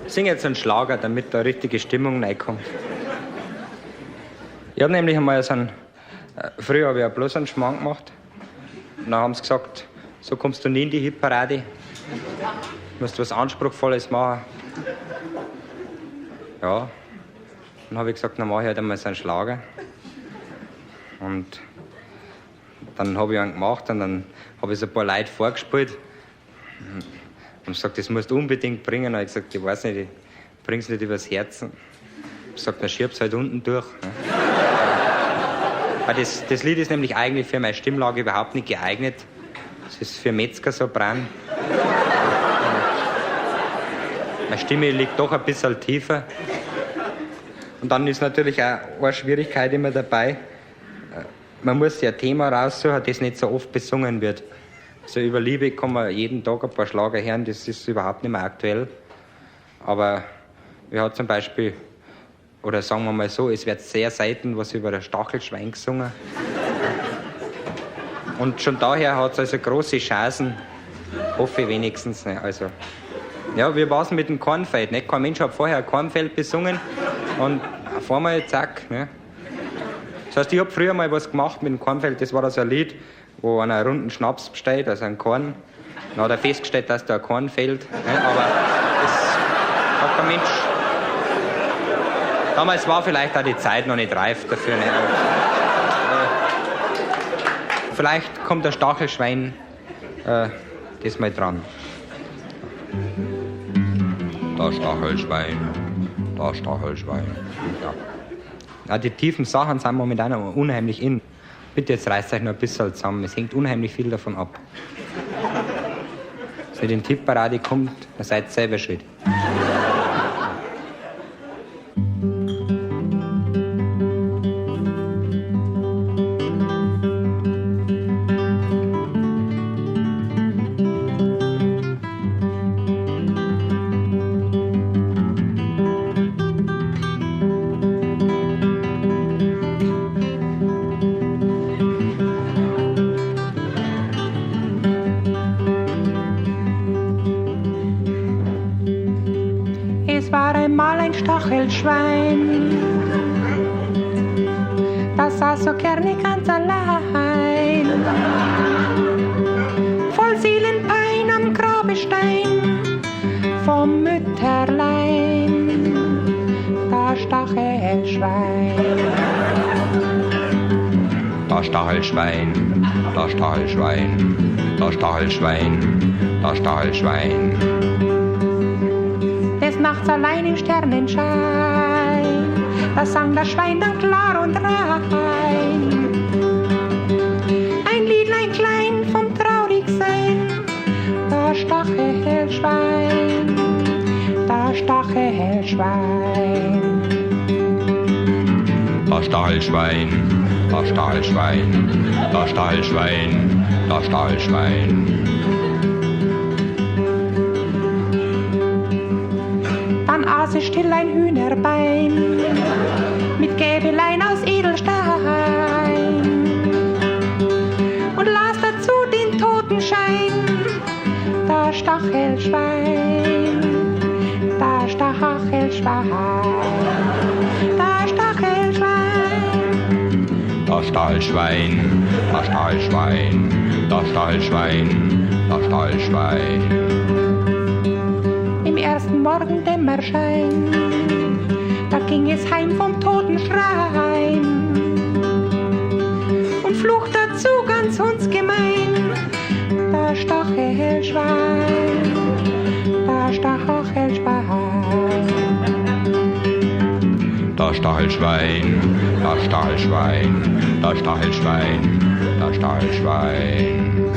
Sing jetzt einen Schlager, damit da richtige Stimmung reinkommt. Ich hab nämlich einmal so einen, früher hab ich ja bloß einen Schmarrn gemacht. Und dann haben sie gesagt, so kommst du nie in die Hitparade. Du musst was Anspruchsvolles machen. Ja. Dann hab ich gesagt, dann mach ich halt einmal so einen Schlager. Und dann hab ich einen gemacht und dann hab ich so ein paar Leute vorgespielt. Und gesagt, das musst du unbedingt bringen. Dann hab ich gesagt, ich weiß nicht, ich bring's nicht übers Herz. Ich gesagt, dann schieb's halt unten durch. Ne? Weil das Lied ist nämlich eigentlich für meine Stimmlage überhaupt nicht geeignet. Es ist für Metzger-Sopran. Meine Stimme liegt doch ein bisschen tiefer. Und dann ist natürlich auch eine Schwierigkeit immer dabei. Man muss sich ein Thema raussuchen, das nicht so oft besungen wird. So über Liebe kann man jeden Tag ein paar Schlager hören, das ist überhaupt nicht mehr aktuell. Aber wir hat zum Beispiel, oder sagen wir mal so, es wird sehr selten was über das Stachelschwein gesungen. Und schon daher hat's also große Chancen, hoffe ich wenigstens. Ne? Also, ja, wie war's mit dem Kornfeld? Ne? Kein Mensch hat vorher ein Kornfeld besungen und auf einmal, zack. Ne? Das heißt, ich hab früher mal was gemacht mit dem Kornfeld, das war da so ein Lied, wo einer runden Schnaps bestellt, also ein Korn. Dann hat er festgestellt, dass da ein Korn fehlt. Ne? Aber das hat kein Mensch. Damals war vielleicht auch die Zeit noch nicht reif dafür. Ne? Vielleicht kommt der Stachelschwein diesmal dran. Das Stachelschwein, das Stachelschwein. Ja. Ja, die tiefen Sachen sind momentan unheimlich in. Bitte, jetzt reißt euch noch ein bisschen zusammen. Es hängt unheimlich viel davon ab. Wenn ihr in die Hitparade kommt, dann seid ihr selber schuld. Es war einmal ein Stachelschwein, das saß so gerne ganz allein, voll Seelenpein am Grabestein vom Mütterlein, das Stachelschwein. Das Stachelschwein, das Stachelschwein, das Stachelschwein, das Stachelschwein. Des Nachts allein im Sternenschein, da sang das Schwein dann klar und rein. Ein Liedlein klein vom Traurigsein, das Stachelschwein, das Stachelschwein. Das Stachelschwein, das Stachelschwein, das Stachelschwein, das Stachelschwein. Dann aß es still ein Hühnerbein mit Gäbelein aus Edelstein und las dazu den Totenschein, das Stachelschwein, das Stachelschwein, das Stachelschwein. Das Stachelschwein, das Stachelschwein, das Stachelschwein, das Stachelschwein. Im ersten Morgendämmerschein, da ging es heim vom Totenschrein und flucht dazu ganz uns gemein, das Stachelschwein, das Stachelschwein. Das Stachelschwein, das Stachelschwein, das Stachelschwein, das Stachelschwein.